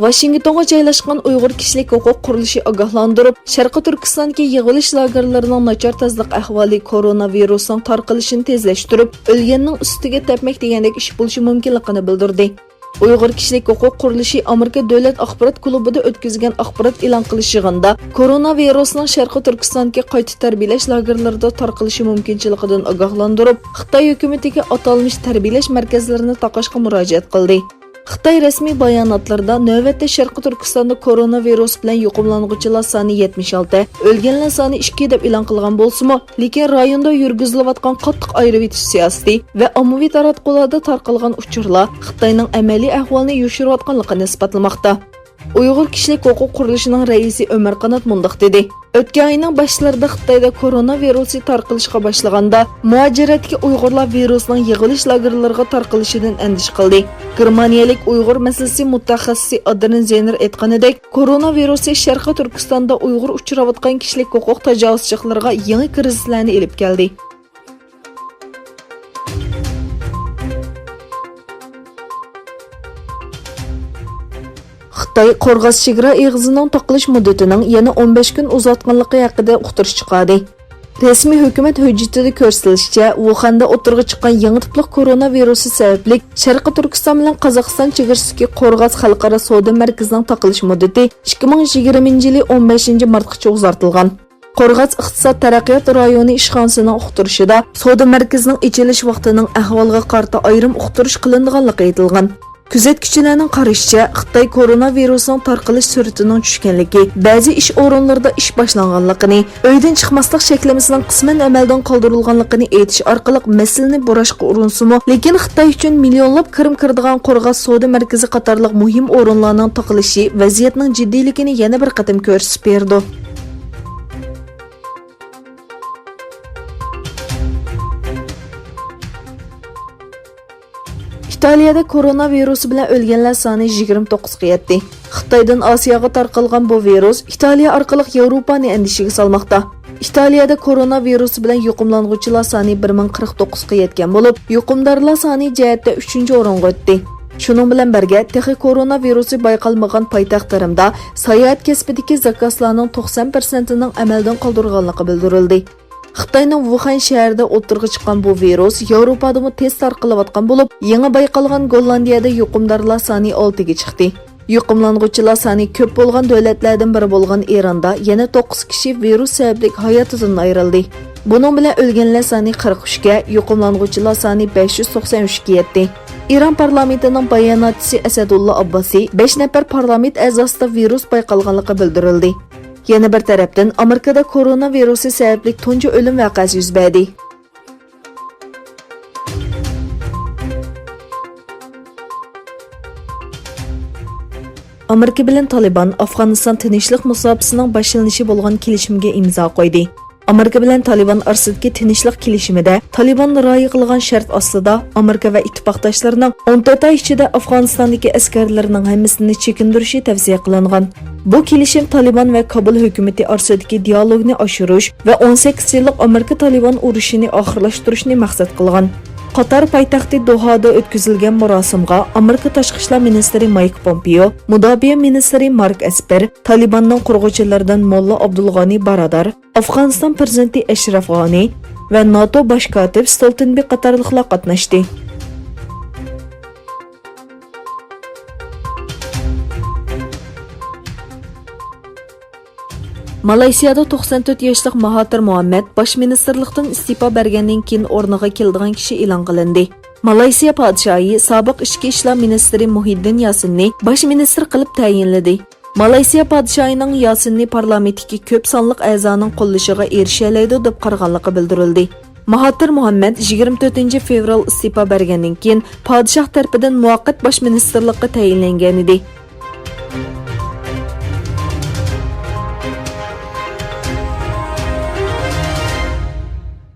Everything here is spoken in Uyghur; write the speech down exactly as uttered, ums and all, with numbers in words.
ۋاشىنگتونغا جايلاشقان ئۇيغۇر كىشىلىك ھوقۇق قۇرۇلۇشى ئاگاھلاندۇرۇپ، شەرقىي تۈركىستاندىكى يىغىۋېلىش لاگېرلىرىنىڭ ناچار تازىلىق ئەھۋالى كورونا ۋىرۇسىنىڭ تارقىلىشىنى تېزلەشتۈرۈپ، ئۆلگەننىڭ ئۈستىگە تەپمەك دېگەندەك ئىش بولۇشى مۇمكىنلىقىنى بىلدۈردى. ئۇيغۇر كىشىلىك ھوقۇق قۇرۇلۇشى ئامېرىكا دۆلەت ئاخبارات كۇلۇبىدا ئۆتكۈزگەن ئاخبارات ئېلان قىلىش يىغىنىدا كورونا ۋىرۇسىنىڭ شەرقىي تۈركىستاندىكى قايتا تەربىيەلەش لاگېرلىرىدا تارقىلىشى مۇمكىنچىلىكىدىن ئاگاھلاندۇرۇپ، خىتاي ھۆكۈمىتىگە ئاتالمىش تەربىيەلەش مەركەزلىرىنى تاقاشقا مۇراجىئەت قىلدى. خىتاي رەسمىي باياناتلىرىدا نۆۋەتتە شەرقىي تۈركىستاندا كورونا ۋىرۇسى بىلەن يۇقۇملانغۇچىلار سانى يەتمىش ئالتە، ئۆلگەنلەر سانى ئىككى دەپ ئېلان قىلغان بولسىمۇ، لېكىن رايوندا يۈرگۈزۈلۈۋاتقان قاتتىق ئايرىۋېتىش سىياسىتى ۋە ئاممىۋى تاراتقۇلاردا تارقالغان ئۇچۇرلار خىتاينىڭ ئەمەلىي ئەھۋالنى يوشۇرۇۋاتقانلىقىنى ئىسپاتلىماقتا. ئۇيغۇر كىشىلىك ھوقۇق قۇرۇلۇشىنىڭ رەئىسى ئۆمەر قانات مۇنداق دېدى: ئۆتكەن ئاينىڭ باشلىرىدا خىتايدا كورونا ۋىرۇسى تارقىلىشقا باشلىغاندا، مۇھاجىرەتتىكى ئۇيغۇرلار ۋىرۇسنىڭ يىغىۋېلىش لاگېرلىرىغا تارقىلىشىدىن ئەندىشە قىلدى. گېرمانىيەلىك ئۇيغۇر مەسىلىسى مۇتەخەسسىسى ئادرېن زېنېر ئېيتقىنىدەك، كورونا ۋىرۇسى شەرقىي تۈركىستاندا ئۇيغۇر ئۇچراۋاتقان كىشىلىك ھوقۇق تاجاۋۇزچىلىقلىرىغا يېڭى كىرىزىسلەرنى ئېلىپ كەلدى. خىتاي قورغاس چېگرا ئېغىزىنىڭ تاقىلىش مۇددىتىنىڭ يەنە ئون بەش كۈن ئۇزارتقانلىقى ھەققىدە ئۇقتۇرۇش چىقاردى. رەسمىي ھۆكۈمەت ھۆججىتىدە كۆرسىتىلىشىچە، ۋۇخەندە ئوتتۇرىغا چىققان يېڭى تىپلىق كورونا ۋىرۇسى سەۋەبلىك شەرقىي تۈركىستان بىلەن قازاقىستان چېگرىسىدىكى قورغاس خەلقئارا سودا مەركىزىنىڭ تاقىلىش مۇددىتى ئىككى مىڭ يىگىرمىنچى يىلى ئون بەشىنچى مارتقىچە ئۇزارتىلغان. قورغاس ئىقتىساد تەرەققىيات رايونى ئىشخانىسىنىڭ ئۇقتۇرۇشىدا، سودا مەركىزىنىڭ ئېچىلىش ۋاقتىنىڭ ئەھۋالغا قارىتا ئايرىم ئۇقتۇرۇش قىلىنىدىغانلىقى ئېيتىلغان. كۆزەتكۈچىلەرنىڭ قارىشىچە، خىتاي كورونا ۋىرۇسىنىڭ تارقىلىش سۈرئىتىنىڭ چۈشكەنلىكى، بەزى ئىش ئورۇنلىرىدا ئىش باشلانغانلىقىنى، ئۆيدىن چىقماسلىق چەكلىمىسىنىڭ قىسمەن ئەمەلدىن قالدۇرۇلغانلىقىنى ئېيتىش ئارقىلىق مەسىلىنى بۇراشقا ئۇرۇنسىمۇ، لېكىن خىتاي ئۈچۈن مىليونلاپ كىرىم كىرىدىغان قورغاس سودا مەركىزى قاتارلىق مۇھىم ئورۇنلارنىڭ تاقىلىشى ۋەزىيەتنىڭ جىددىيلىكىنى يەنە بىر قېتىم كۆرسىتىپ بېرىدۇ. ئىتالىيەدە كورونا ۋىرۇسى بىلەن ئۆلگەنلەر سانى يىگىرمە توققۇزغا يەتتى. خىتايدىن ئاسىياغا تارقالغان بۇ ۋىرۇس ئىتالىيە ئارقىلىق ياۋروپانى ئەندىشىگە سالماقتا. ئىتالىيەدە كورونا ۋىرۇسى بىلەن يۇقۇملانغۇچىلار سانى بىر مىڭ قىرىق توققۇزغا يەتكەن بولۇپ، يۇقۇمدارلار سانى جەھەتتە ئۈچىنچى ئورۇنغا ئۆتتى. شۇنىڭ بىلەن بىرگە، تېخى كورونا ۋىرۇسى بايقالمىغان پايتەخت رىمدا ساياھەت كەسپىدىكى زاكازلارنىڭ توقسان پىرسەنتىنىڭ ئەمەلدىن قالدۇرۇلغانلىقى بىلدۈرۈلدى. خىتاينىڭ ۋۇخەن شەھىرىدە ئوتتۇرىغا چىققان بۇ ۋىرۇس ياۋروپادىمۇ تېز تارقىلىۋاتقان بولۇپ، يېڭى بايقالغان گوللاندىيەدە يۇقۇمدارلار سانى ئالتىگە چىقتى. يۇقۇملانغۇچىلار سانى كۆپ بولغان دۆلەتلەردىن بىرى بولغان ئىراندا يەنە توققۇز كىشى ۋىرۇس سەۋەبلىك ھاياتىدىن ئايرىلدى. بۇنىڭ بىلەن ئۆلگەنلەر سانى قىرىق ئۈچكە، يۇقۇملانغۇچىلار سانى بەش يۈز توقسان ئۈچكە يەتتى. ئىران پارلامېنتىنىڭ باياناتچىسى ئەسەدۇللا ئابباسى بەش نەپەر پارلامېنت ئەزاسىدا ۋىرۇس بايقالغانلىقى بىلدۈرۈلدى. يەنە بىر تەرەپتىن، ئامېرىكىدا كورونا ۋىرۇسى سەۋەبلىك تۇنجى ئۆلۈم ۋەقەسى يۈز بەردى. ئامېرىكا بىلەن تالىبان ئافغانىستان تىنچلىق مۇساپىسىنىڭ باشلىنىشى بولغان كېلىشىمگە ئىمزا قويدى. ئامېرىكا بىلەن تالىبان ئارىسىدىكى تىنچلىق كېلىشىمىدە تالىبان رىئايە قىلغان شەرت ئاستىدا ئامېرىكا ۋە ئىتتىپاقداشلىرىنىڭ ئون تۆت ئاي ئىچىدە ئافغانىستاندىكى ئەسكەرلىرىنىڭ ھەممىسىنى چېكىندۈرۈشى تەۋسىيە قىلىنغان. بۇ كېلىشىم تالىبان ۋە كابۇل ھۆكۈمىتى ئارىسىدىكى دىئالوگنى ئاشۇرۇش ۋە ئون سەككىز يىللىق ئامېرىكا-تالىبان ئۇرۇشىنى ئاخىرلاشتۇرۇشنى مەقسەت قىلغان. قاتار پايتەختى دوھادا ئۆتكۈزۈلگەن مۇراسىمغا ئامېرىكا تاشقى ئىشلار مىنىستىرى مايك پومپېيو، مۇداپىئە مىنىستىرى مارك ئەسپەر، تالىباننىڭ قۇرغۇچىلىرىدىن موللا ئابدۇلغانى بارادار، ئافغانىستان پىرېزىدېنتى ئەشرەف غانى ۋە ناتو باش كاتىپ ستولتېنبېرگ قاتارلىقلار قاتناشتى. مالايسىيادا توقسان تۆت ياشلىق ماھاتىر مۇھەممەد باش مىنىستىرلىقتىن ئىستېپا بەرگەندىن كېيىن ئورنىغا كېلىدىغان كىشى ئېلان قىلىندى. مالايسىيا پادىشاھى سابىق ئىچكى ئىشلار مىنىستىرى مۇھىددىن ياسىننى باش مىنىستىر قىلىپ تەيىنلىدى. مالايسىيا پادىشاھىنىڭ ياسىننى پارلامېنتتىكى كۆپ سانلىق ئەزانىڭ قوللىشىغا ئېرىشەلەيدۇ دەپ قارىغانلىقى بىلدۈرۈلدى. ماھاتىر مۇھەممەد يىگىرمە تۆتىنچى فېۋرال ئىستېپا بەرگەندىن كېيىن، پادىشاھ تەرىپىدىن مۇۋەققەت باش مىنىستىرلىققا تەيىنلەنگەنىدى.